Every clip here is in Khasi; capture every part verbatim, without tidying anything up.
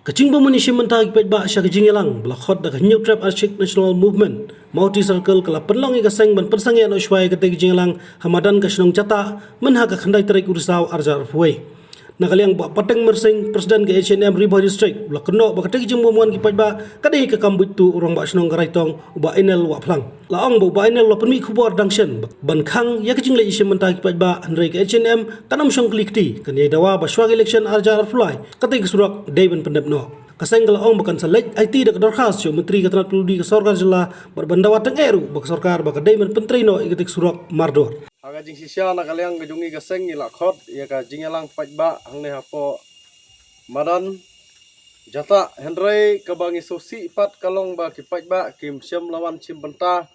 Ka jingbym wan ïashim bynta ki paidbah sha ka jingïalang ba la khot da ka Hynñiewtrep Achik National Movement Mawhati Circle ka la pynlong ïa ka seng ban pynsangeh noh shuwa ïa katei ka jingïalang ha madan ka shnong Jatah, mynha ka khyndai tarik u Risaw ar hajar arphew wei. Na ka liang Bah Pateng Myrsing, President ka H A N M Ri Bhoi District, u la kynnoh ba katei ka jingbym wan ki paidbah ka dei ka kam buit tuh u Rangbah Shnong ka Raitong, u Bah Enel Wahphlang. La ong ba u Bah Enel u la pynmih khubor dang shen ban khang ïa ka jingleit ïashim bynta ki paidbah, hynrei ka H A N M kam shong kylli kti, kan ïai dawa ba shuwa ka election ar hajar arphew lai katei ka surok dei ban pyndep noh. Ka seng ka la ong ba kan sa leit aiti da ka dorkhas sha u Myntri ka tnat pynlong ka sorkar jylla, bad ban dawa tang eh ruh ba ka sorkar ba ka dei ban pyntrei noh ïa katei ka surok mardor. Ha ka jingshisha na ka liang ka jong ngi ka seng ngi la khot ïa ka jingïalang paidbah hangne hapoh madan Jatah, hynrei kaba ngi sngewsih pat ka long ba ki paidbah kim shym la wan shim bynta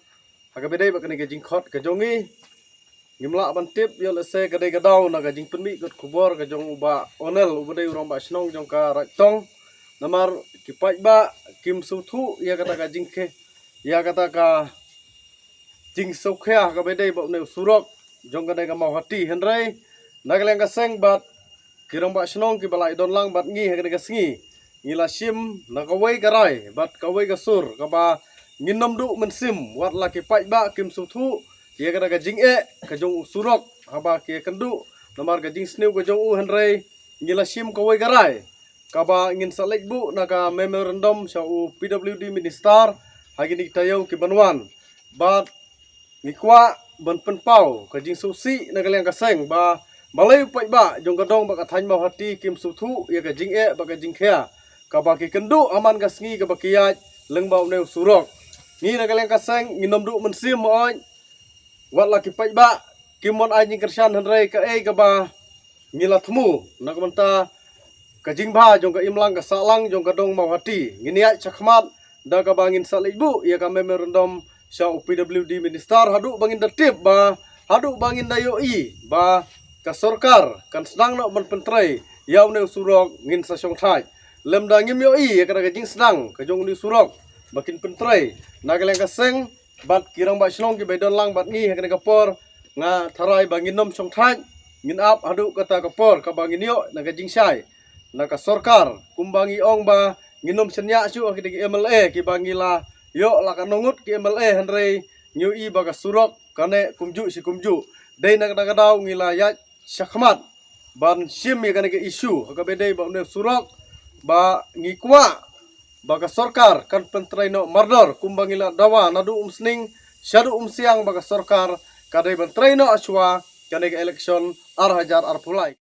ha kaba dei bad kane ka jingkhot ka jong ngi. Ngim lah ban tip ïoh lehse ka dei ka daw na ka jingpynmih kot khubor ka jong u Bah Enel uba dei u Rangbah Shnong jong ka Raitong. Namar ki paidbah kim sngewthuh ïa kata ka jingkhia, ïa kata ka jingsngewkhia ha kaba dei bad une u surok jong kane ka Mawhati, hynrei na ka liang ka seng bad ki Rangbah Shnong kiba la ïadon lang bad ngi ha kane ka sngi, ngi la shim na kawei ka rai bad kawei ka sur kaba ngin ym duh mynsiem wat la ki paidbah kim sngewthuh ïa kata ka jingeh ka jong u surok haba ki ïakynduh namar ka jingsniew ka jong u, hynrei ngi la shim kawei ka rai kaba ngin sa leit buh na ka memorandum sha u P W D minister ha kine ki taïew kiban wan. Bad ngi kwah ban pynpaw ka jingsngewsih na ka liang ka seng ba balei u paidbah jong ka dong bad ka thaiñ Mawhati kim sngewthuh ïa ka jingeh bad ka jingkhia kaba ki ïakynduh ha man ka sngi kaba ki ïaid lyngba une u surok. Ngi na ka liang ka seng ngin ym duh mynsiem mo-oin wat la ki paidbah kim mon ai jingkyrshan, hynrei kaei kaba ngi la thmu na ka bynta ka jingbha jong ka imlang ka sahlang jong ka dong Mawhati, ngin ïaid shakhmat da kaba ngin sa leit buh ïa ka memorandum sha u P W D minister haduh ba ngin da tip ba, haduh ba ngin da ïohi ba ka sorkar kan sdang noh ban pyntrei ïa une u surok ngin sa shongthait. Lymda ngim ïohi ïa kata ka jingsdang ka jong une u surok ba kin pyntrei, na ka liang ka seng bad ki Rangbah Shnong kiba ïadon lang bad ngi ha kane ka por, nga tharai ba ngin ym shongthait, ngin ap haduh kata ka por kaba ngin ïoh na ka jingshai na ka sorkar. Kumba ngi ong ba ngin ym shaniah shuh ha kine ki M L A kiba ngi la ïoh la ka nongut ki M L A, hynrei ngi ïohi ba ka surok ka neh kumjuh shi kumjuh. Dei na kata ka daw ngi la ïaid shakhmat ban shim ïa kane ka issue ha kaba dei bad une u surok ba ngi kwah ba ka sorkar kan pyntrei noh mardor kumba ngi la dawa naduh umsning shaduh umsiang ba ka sorkar ka dei ban trei noh shuwa kane ka election ar hajar arphew lai.